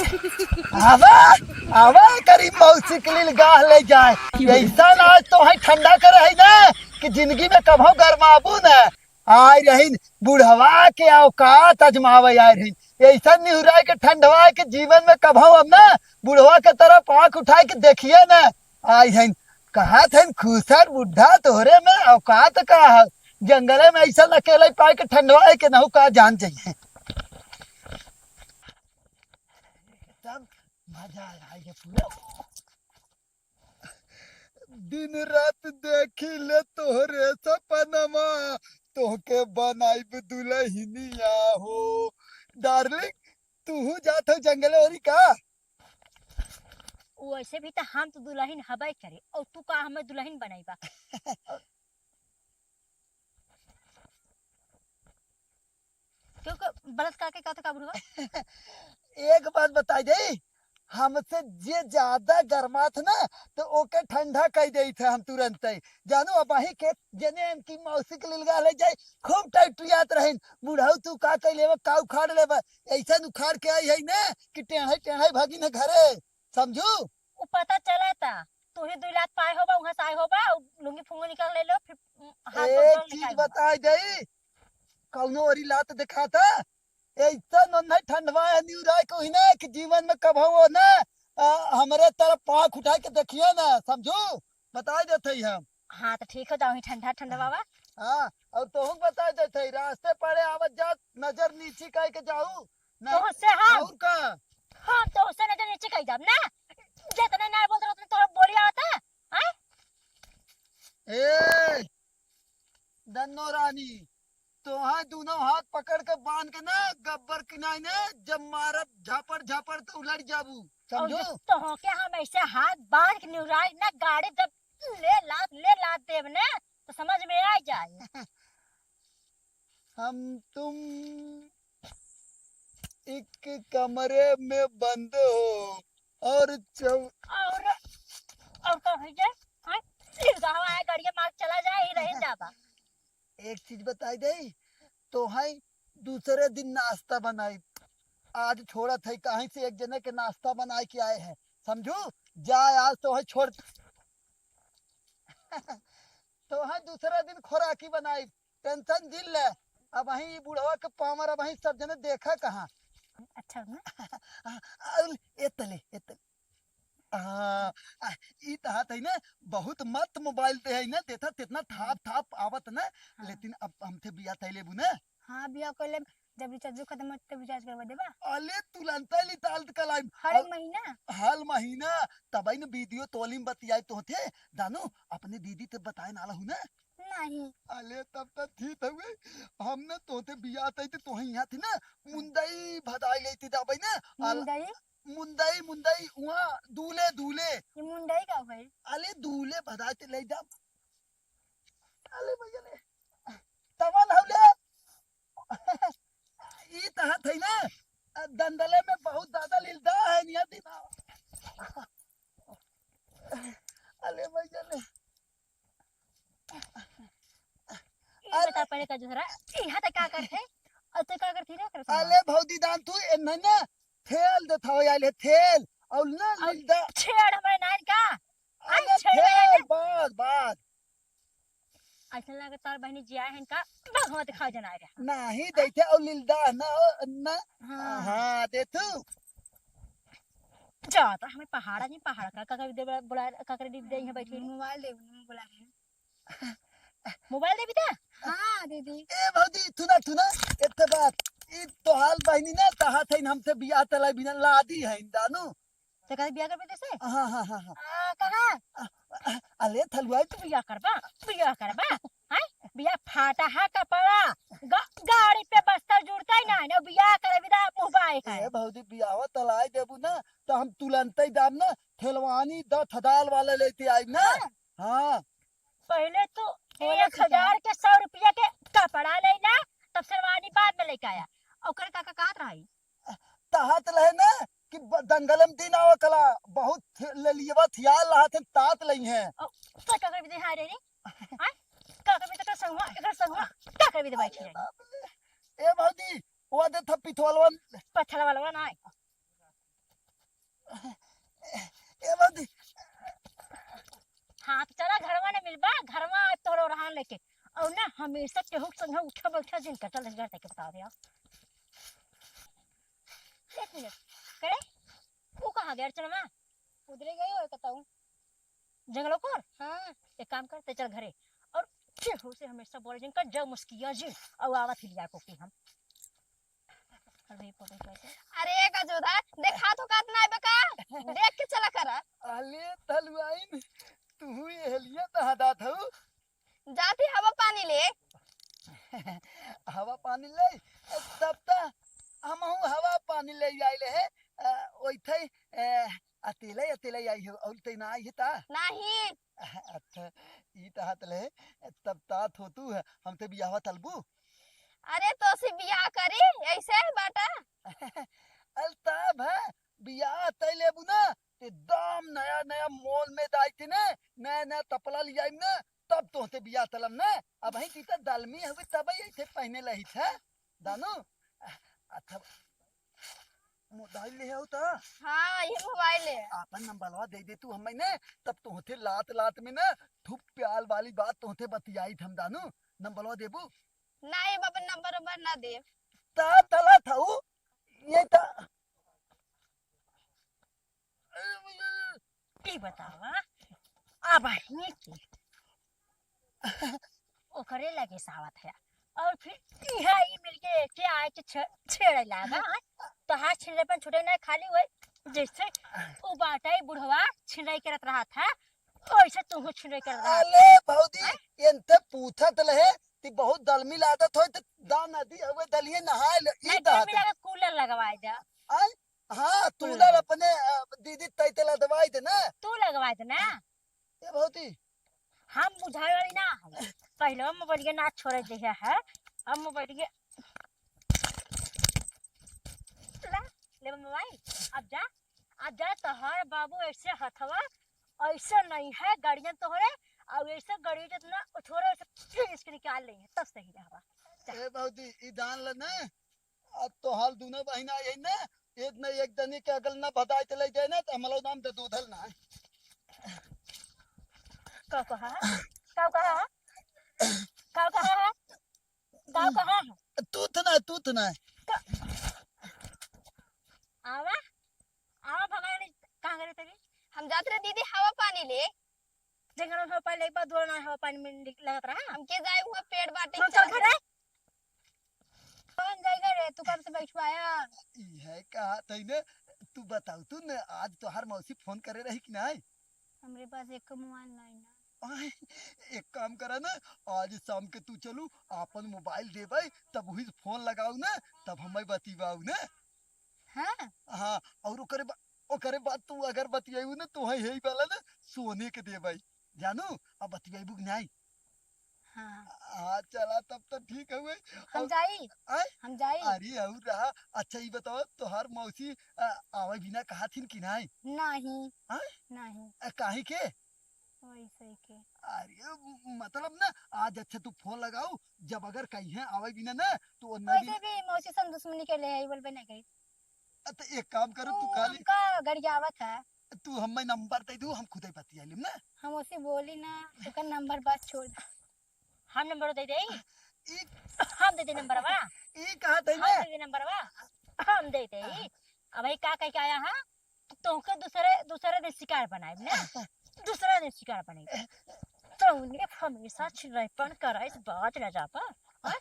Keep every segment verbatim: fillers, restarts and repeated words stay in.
आवा, आवा, करी मौसी के लिए गाह ले जाए। ऐसा ना आज तो है ठंडा करे है ना कि जिंदगी में कभो गरमाबू ना। आय रहीन बुढ़वा के औकात अजमावे आय रहीन। ऐसा निहुराए के ठंडवा के जीवन में कभो हम ना बुढ़वा के तरफ आँख उठाए के देखिए ना। आय रहीन कहा थे खुसर बुढ़ा तोहरे में औकात का है? जंगले में ऐसा अकेले पाए के ठंडवा है कि नहु का जान जाइए। एकदम मजा आ रहा है ये पूरा। दिन रात देखी ले तोहरे सपनमा, तोहके बनाइब दुलहिनिया हो। डार्लिंग, तूहू जात हो जंगल ओरी का? वैसे भी तो हम तो दुलहिन हबे करे, और तू का हमें दुलहिन बनाइबा? क्यों, क्यों, बलात्कार के का तो का बुढ़वा? एक बात बताई दे, हमसे जे ज्यादा गरमात ना, तो ओके ठंडा कई देई थे हम तुरंत ही। जानू, अब वहीं के जने इनकी मौसी के लिलगा ले जाए, खूब टैटुयात रहिन। बुढ़ऊ, तू का कई लेबा, का उखाड़ लेबा? ऐसा उखाड़ के आई है ना कि टेढ़े टेढ़े भागी न घरे, समझू? उ पता चला था, तू ही दुई लात पाए होबा, वहां से आए होबा, लुंगी फुंगी निकाल ले लो, फिर हाथ गोड़ एक चीज निकाल लेबा। बताई दे, कौनो ओरी लात दिखाता, ऐसा नन्हे ठंडवा है निउराय को ही ना कि जीवन में कब हो ना, आ, हमरे तरफ पाँख उठाए के देखिए ना, समझू? बताई देते ही हम। हाँ, तो ठीक हो जाओ ही ठंडा ठंडा बाबा। हाँ, और तोहू बताई देते ही, रास्ते पड़े आवत जात नजर नीची कह के जाऊ ना। तोहसे हम? और का? हम तोहसे नजर नीची कह जाब ना, जितने ना बोलते उतने तोहरा बोली आवता, हैं? ए, दन्नो रानी, तोहा दोनों हाथ पकड़ के बांध के ना गब्बर किनाई ने जब मारब झापड़ झापड़ तो उलट जाबू, और समझो? जब तोहके हम ऐसे हाथ बांध के निहुराई ना गाड़ी जब ले लात, ले लात देब ना तो समझ में आ जाए। हम तुम एक कमरे में बंद हो और चौ- और, और का होइ जाए? हाँ? गाँव आए, गाड़िया मार चला जाए, ही रह जाबा। एक चीज बताई दे, तो है दूसरे दिन नाश्ता बनाई। आज छोड़त है, कहीं से एक जने के नाश्ता बनाए के आए हैं, समझू? जाए आज तो है छोड़, तो है दूसरे दिन खोराकी बनाई। टेंशन जिन ले, अब वहीं ई बुढ़वा के पावर अब वहीं सब जने देखा कहाँ। अच्छा ना? और ए तले, ए तले। हाँ, आ, ई तहात है ना, बहुत मस्त मोबाइल दे है ना, देता तेतना थाप थाप आवत ना, हाँ। लेकिन अब हमसे बिया तय लेबू ना। हाँ, बिया कर ले, जब रिचार्ज खत्म होत, तब रिचार्ज करवा देबा। अले तुरंत ही रिचार्ज कराई। हर और महीना? हर महीना, तब ही ना वीडियो तोली में बतियाई तो थे, दानू, अपने दीदी ते बताए ना हूँ ना। नहीं। अले तब तक ठीक हवे, हम ना तोते बिया तई ते तोहे यहाँ थी ना, मुंदई भदाई लेती जाबे ना। अल- मुंदई? मुंदई, मुंदई, वहाँ दूले, दूले। ये मुंडई का भाई? अले दूले भदाई ते ले जा। अले भैया ले। तमन हौले। ई तहात है ना, दंदले में बहुत ज्यादा लीलदा है, निया दिमाग। अले भैया ले। ई अरे बता पड़े का दूसरा, ई हाथ का करते? और तो का करती रे, कर अले भौजी दान तू ए नन्ना थेल देत हवे आइल है, थेल। और ना और लीलदा। छेड़ हमारे नान का। आई अरे छेड़ थेल, बस, बस। ऐसा लगे तार बहनी जी आए हैं का, भगवत खा जना रहा। नहीं देते और लीलदा ना, ना। हाँ। हाँ, दे तू। जा, तो हमें पहाड़ा नहीं, पहाड़ का, का कर दे, बोला, का कर दे, दे यहाँ बैठी। मोबाइल दे, मोबाइल दे। मोबाइल देबी त? हाँ, दीदी। ए भौजी, थुना, थुना, एते बात। ई तोहार बहिनी ना, तहात है, हमसे बियाह तलाई बिना लादी है, दानू। तो कहीं बियाह कर बेटे से? हाँ, हाँ, हाँ, हाँ। आ, कहाँ? आ, आ, अले थलुआ। तू बियाह करबा? बियाह करबा? हैं? बियाह फाटा है कपड़ा। ग-, गाड़ी पे बस्तर जुड़ता ही ना है, ना बियाह करे बिना मुँह बाए है। ए भौजी, बियाह तलाई देबू ना, तो हम तुरंत ही दाम ना, थेलवानी दस हजार वाला लेते आई ना। हाँ। हाँ। पहले तो बोले एक हजार के सौ रुपया के कपड़ा लेला, तब शेरवानी बाद में लेके आया। ओकर काका कहत रही? तहात लहे ना कि ब-, दंगल में दिन आवा कला, बहुत थे-, ले लियवा थियाल रहा थे, तात लई है। ओ, तो का करबी दे हाय रे रे? आय? का करबी तो का संगवा, एकर संगवा, का करबी दे बैठी अरे रही? बाप रे। ए भौजी, वो दे था पिथवलवन। पथलवलवा ना आय। ए भौजी। हाँ, तो चला घरवा न मिलबा, घरवा आज तोहरो रहान लेके। और ना, हमेशा केहू के संगे उठा बैठा जिन कर, चल घर तक बता दे। एक मिनट, करे, वो कहाँ गया अर्चनवा? उधरे गई और बताऊँ। जंगलों को? हाँ। एक काम कर, ते चल घरे। और केहू से हमेशा बोले जिन कर, जब मुस्किया जी, और आवत ही लिया को की हम। अरे, पता क्या है? अरे, का जोधा, देखा तो कात ना आइबे का? देख के चला करा। अले, तलुआइन, तू ही एहलिया तो हदात हऊ। जाती हवा पानी ले। हवा पानी ले? तब त हमहू हवा पानी ले आइले है। अ, ओइथे, अ, अतेले, अतेले आई हो, और ते ना आई है ता? नहीं। अच्छा, ई त हाथ ले, तब तात हो तू है, हमते बियाहवा तलबू? अरे, तो से बियाह करी, ऐसे है बाटा। अल तब है, बियाह तय लेबू ना, ते दाम नया नया मॉल में जाई थे ना, नया नया तपला ले आई ना, तब तोहते बियाह तलब ना। अब ही तीता दलमी हवे, तब ही ऐसे पहने लही था, दानू। अच्छा, मोबाइल ले आओ ता। हाँ, ये मोबाइल है। आपन नंबरवा दे दे तू हमें ने, तब तोहते लात लात में ना खूब प्यार वाली बात तोहते बतियाई थम दानू। नंबरवा देबू? नहीं बाबा, नंबर नंबर ना दे। ता तला था वो, ये ता। ई बतावा, अब ही की ओकरे लगे सावत है। और फिर इहा ई मिलके एके आए के छ-, छेड़े लागा, हैं? तोहार छिनरेपन छूटे ना, खाली वही जैसे उ बाटा ई बुढ़वा छिनराई करत रहा था, वैसे तू छिनराई करत रहा। अले भौजी, हैं? एनते पूछत लहे, ती बहुत दलमी लादत होई, त दाम ना दी, हवे दलिए नहाए ले, ई नहीं, दाम दात। मिला के कूलर लगवाए जा। आय? हाँ, कूलर। कूलर अपने, अ, दीदी तैते लदवाई दे ना। तू लगवाए दे ना। ए भौजी। हम बुझाए वाली ना है। पहले हम मोबाइल के ना छोड़े दे है। हम मोबाइल के ला, ले मोबाइल। अब जा, अब जा, तोहर बाबू ऐसे हथवा, ऐसे नहीं है, गार्जियन तोहरे, और ऐसे गार्जियन जितना छोरे, ऐसे फिर इसके निकाल लेंगे, तब सही रहबा। जा। ए भौजी, ई जान ल ना, अब तोहार दुनो बहिना यही ना, एक न एक जनी के अगल न भदाई चले जाए ना, तो हमरो नाम ददोधल ना है। का कहा? का कहा? का कहा? का कहा? तू त ना, तू त ना। का-, आवा, आवा भगवान, कहाँ गए तेरी? हम जात रहे दीदी हवा पानी ले। जंगल में हवा पानी ले, एक बार दो ना हवा पानी में निक-, लगत रहा। हम के जाए हुआ पेड़ बाटे हम चल चल घरे। कौन जाएगा रे? तू कब से बैठवाया? ई है कहा तईने, तू बताऊ तू न, आज तोहार मौसी फोन करे रही कि नहीं? हमरे पास एक मोबाइल नहीं ना। आय, एक काम करा ना, आज शाम के तू चलू, आपन मोबाइल देबै, तब वही से फोन लगाऊ ना, तब हमें बतियाऊ ना। हाँ? हाँ, और ओकरे बा-, ओकरे बाद तू अगर बतियाऊ ना, तो है यही वाला ना, सोने के देबै, जानू, अब बतियाबू कि नहीं? हाँ। हाँ, चला, तब तो ठीक हवे। हम और जाई? आय? हम जाई? अरे, और रहा। अच्छा, ई बताओ, तोहार मौसी, आ, आवे बिना कहा थिन कि नहीं? नहीं। आय? नहीं। आ, काहे के? वैसे के। अरे, मतलब ना, आज अच्छा तू फोन लगाऊ, जब अगर कहीं आवे बिना ना, तो वो नहीं वैसे भी मौसी से हम दुश्मनी के ले आई, बोलबे नहीं गई। आ, तो एक काम करू, तू तू खाली हमका गरियावत है। तू हमें नंबर दे दू, हम खुदे बतिया लेम ना। हम उसे बोली ना, ओकर नंबर बस छोड़ दे। हम नंबर दे दे? ई हम दे दे नंबरवा? ई कहा दे हम ना? दे दे नंबरवा? हम दे दे। अब भाई का कह के आया है? तो तोहके दूसरे, दूसरे दिन शिकार बनाए ना। दूसरा दिन शिकार बनाए। तो उन्हें हमेशा छिनराईपन करे, इस बात ना जा पर। हाँ?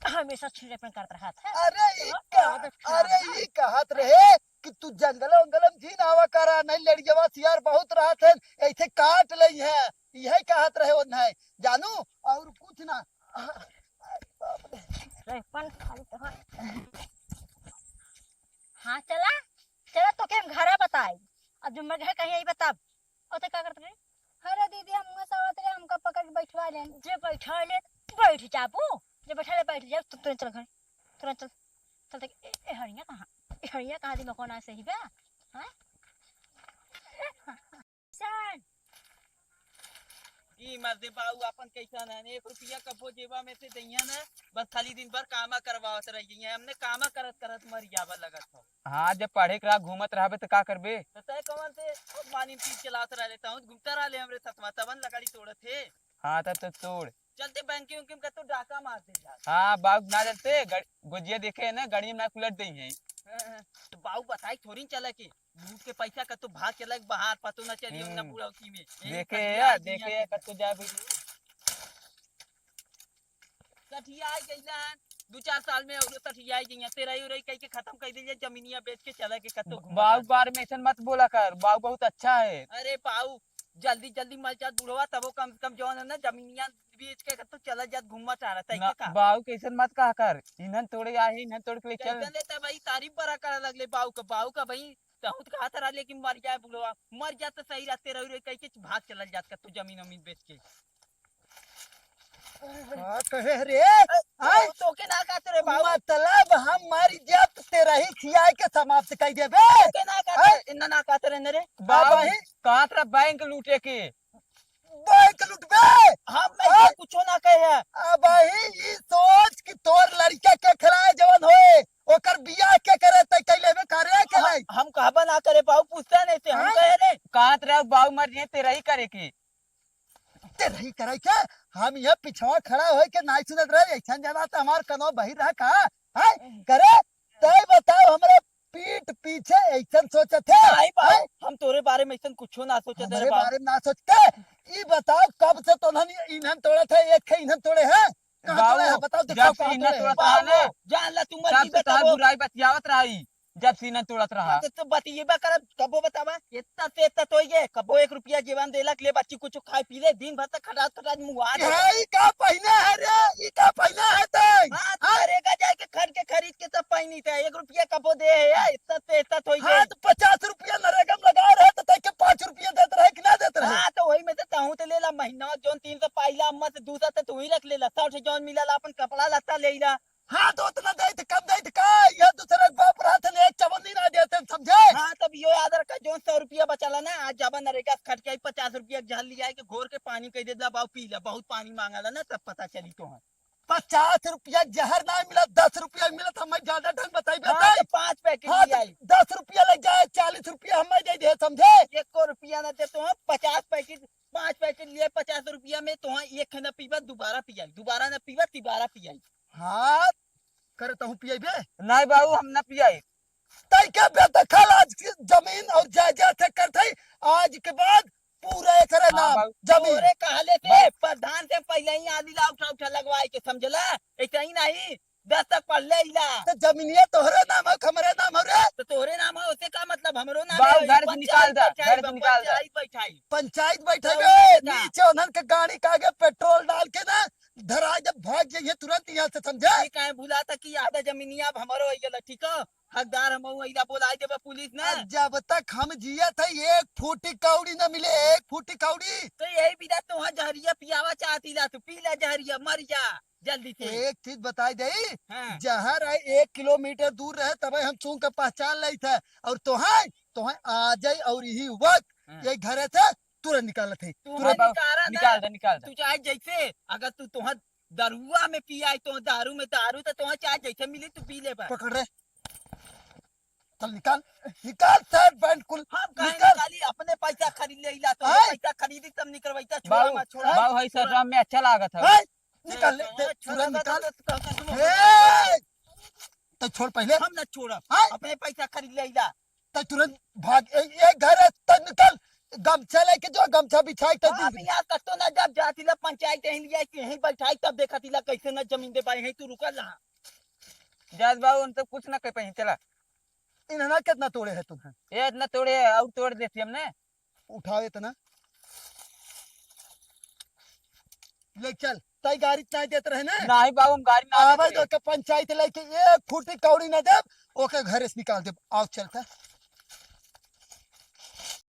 हमेशा छिनराईपन करत रहत है। अरे, ई तो का-, आदत खराब अरे, है। ई कहत रहे कि तू जंगल वंगल में जिन आवा करा, नहीं लड़ियवा सियार बहुत रहत है, ऐसे काट लई है, यही कहत रहे वो नहीं, जानू, और कुछ ना। अरे बाप रे। छिनराईपन खाली तो है। हाँ, चला, चला, तोके हम घरा बताई। अब जो मर गए कहीं आई बताब। और ते का करत रहे? अरे दीदी, हम हुआं से आवत रहे, हमका पकड़ के बैठवा लेन। जे बैठा ले, बैठ जाबू। जे बैठा ले, बैठ जाबू। तू तुरंत चल घर, तुरंत चल। चल तक, ए, ए, हरिया कहाँ? ए, हरिया कहाँ? दिमाग कौन आ सही बा? हाँ? सन। ई मर्दे बाऊ आपन कैसन है, एक रुपया कबो जेबा में से दइया ना, बस खाली दिन भर कामा करवावत रहिए। हमने कामा करत करत मर जावा लगत हो। हाँ, जब पढ़े के रहा घूमत रहबे त का करबे? त तय कवन से अब मानी तीर चलावत रह लेता हूँ, घूमता रह ले हमरे सतवा तवन लकड़ी तोड़त हे। हाँ, तब तो तोड़। चलते बैंक उनके में कतो डाका मार दे जा। हाँ, बाऊ ना चलते, गड़-, गोजिया देखे है ना, गाड़ी में ना उलट दई है। तो बाऊ बताई थोड़ी चला के, लूट के पैसा कतो भाग चला के बाहर, पतो ना चली हम ना हम्म। बुढ़ौती में। यही देखे कर है, दिया, देखे है, कतो जाए भाई। सठियाई गइला, दू चार साल में और सठियाई गइया। तेरही उरही कह के खत्म कर दीजिए, जमीनिया बेच के चला के कतो ब-, घूमत बाऊ रहे। बारे में ऐसन मत बोला कर, बाऊ बहुत अच्छा है। अरे बाऊ, जल्दी जल्दी मर जात बुढ़वा, तबो कम से कम जौन है ना जमीनिया बेच के कतो चला जात घूमत आ रहा ना, का? बाऊ के ऐसन मत कहा कर, इन्हन तोड़े आए, इन्हन तोड़ के ले चल। कैसन लेता भाई, तारीफ बड़ा करे लगले बाऊ का, बाऊ का भाई, तहूँ तो कहत रहा लेकिन मर जाए बुढ़वा, मर जात तो सही रहते रही रे, कह के भाग चला जात कतो जमीन अमीन बेच के। का कहे रे? ए, आय? तो के ना कहते रे बाऊ? मतलब हम मर जाब त तेरही खियाए के समाप्त कर देबे? तो के ना कहते, आय? इन्ना ना कहते रे ने रे। बाऊ, अबही? कहत रहा बैंक लूटे के। बैंक लूटबे? हम नहीं आय? कुछो ना कहे हैं। अबही ई सोच कि तोर लड़का के खिलाए जवन होए, ओकर बियाह के करे तय कैले में करे के हम, नहीं? हम कहबा ना करे बाऊ, पूछता नहीं से हम आय? कहे रे। कहत रहा बाऊ मर जाए तेरही करे के। तेरही करे के, हम ये पिछवा खड़ा होए के नाई सुनत रहे, ऐसन जाना त हमार कनो बहिर रहा का? हैं? करे, तय बताओ, हमरे पीठ पीछे ऐसन सोचत है? नहीं बाऊ, हैं? हम तोरे बारे में ऐसन कुछो ना सोचत हमरे रहे बाऊ। बारे में ना सोचते। ई बताओ, कब से तो इन्हन, इन्हन तोड़त है, एक है इन्हन तोड़े है? कहाँ बाऊ, तोड़े है? बताओ, जब दिखाओ, से कहाँ इन्हन तोड़े है? तोड़त रहा ना, बाऊ, जान ला, तू मर तब से जीबे तोहार तबो। बुराई बतियावत रही। जब सीना तोड़त रहा। हाँ, तो, तो बतिएबा करब, कबो बतावा, इतना से इतना तो ये, कबो एक रुपया जेबा में देलक, ले बच्ची कुछ खाए पी ले, दिन भर तक खटात खटात मुआ दे। ए, ई का पहिना है रे? ई का पहिना है तै? हाँ, हाँ? नरेगा जाए के खट के खरीद के तब पहिनी थे, एक रुपया कबो दे है, हाँ। इतना से इतना तो ये। हाँ, तो पचास रुपया नरेगा में लगा रहे, तो तै के पाँच रुपया देत रहे कि ना देत रहे? हाँ, तो वही में से तहूँ तो ले ला, महीना जौन तीन सौ पाइला, अम्मा से दू सौ तो तू ही रख ले ला, सौ से जौन मिला ला, अपन कपड़ा लत्ता ले ला। हाँ, तो उतना देत, कम देत का? यह दूसरे के बाप रहत ने, एक चवन्नी ना देते, समझे? हाँ, तब यो याद रखा, जौन सौ रुपया बचाला ना, आज जाबा नरेगा से खट के आई, पचास रुपया के झाल लिया के घोर के पानी कह दे ला, बाऊ पी ला, बहुत पानी मांगाला ना, तब पता चली तो है। पचास रुपया के जहर ना मिला, दस रुपया मिला, तो हमें ज्यादा ढंग बताई हाँ, बेटा। तो पाँच पैकेट हाँ, ले तो आई। दस रुपया लग जाए, चालीस रुपया हमें दे दे, समझे? एको रुपया ना दे तो हम पचास पैकेट, पाँच पैकेट लिए पचास रुपया में, तो हाँ, एक ना पीबा, दोबारा पियाई, दोबारा ना पीबा, तिबारा पियाई। हाँ, करे तहूँ पियबे? नहीं बाबू, हम ना पियाई। तई के बेदखल आज की जमीन और जायदाद से करत हई, आज के बाद पूरा एकरे हाँ नाम बाबू। जमीन। तोरे कहले से प्रधान से पहले ही आदि ला उठा उठा लगवाए के समझला, ऐसे ही नहीं, दस तक पढ़ ले इला। तो जमीनिया तोहरे नाम है, हमरे नाम है रे? तो तोहरे नाम है, उसे का मतलब, हमरो नाम बाबू, है, घर से निकाल दा, पंचायत घर से निकाल दा। पंचायत बैठाई। पंचायत बैठे तो बे, उसे का? नीचे उन्हन के गाड़ी के आगे पेट्रोल डाल के ना, धरा जब भाग जाइए तुरंत यहाँ से, समझे? ये काहे भुलाता कि आधा जमीनिया अब हमरो हो गया, ठीक है? हकदार हम हऊ, अइला बोलाइ देबा पुलिस ना। आ, जब तक हम जियत है, एक फूटी कौड़ी न मिले, एक फूटी कौड़ी। तो यही बिना तोहा जहरिया पियावा चाहती ला, तू पी ला जहरिया, मर जा जल्दी से। एक चीज बताई दई, हाँ। जहर है एक किलोमीटर दूर रहे, तबे हम सूंघ के पहचान लई थे, और तोहे, तोहे आ जाई और यही वक्त हाँ। ये घरे से तुरंत निकालत है, तू तुरंत। निकाला ना। निकाल दे, निकाल दे। तू चाहे जैसे, अगर तू तोहा दरुआ में पियाई, तो दारू में दारू, तो तोहा चाहे जैसे मिली, तू पी लेबा। पकड़ रे। चल निकाल, निकाल शर्ट पैंट कुल, हम काहे निकाल। निकाली? अपने पैसा खरीद ले इला, तो हैं? पैसा खरीदी तब निकलवाई, तो छोड़ा बाबू, मत, छोड़ा। बाबू, है सर, राम में अच्छा लागत है। हैं? निकाल ले, ए, दे, छोड़ा तुरंत ना, निकाल। तो, तो, तो, तो, ए! तो छोड़ पहले। हम ना छोड़ब। हैं? अपने पैसा खरीद ले इला। तो तुरंत भाग, ए, ए, घर है, तो निकल, गमछा लेके जो, गमछा बिछाई, तो हाँ, दिन। अब यार, कत्तो ना जब जाती ला पंचायत, यहीं लिया, यहीं बैठाई, तब देखा तिला कैसे ना जमीन दे पाए, यहीं तू रुकल रहा। जात बाबू, हम तो कुछ ना कर पाई, चला। इन्हना कितना तोड़े है तुम? ये इतना तोड़े है, और तोड़ देती हमने। उठाओ इतना। ले चल, तई गाड़ी चाय देत रहे ना? नहीं बाबू, हम गाड़ी ना आवे देत रहे। तो के पंचायत लेके एक फुटी कौड़ी ना देब, ओके घरे से निकाल देब। आओ चलता।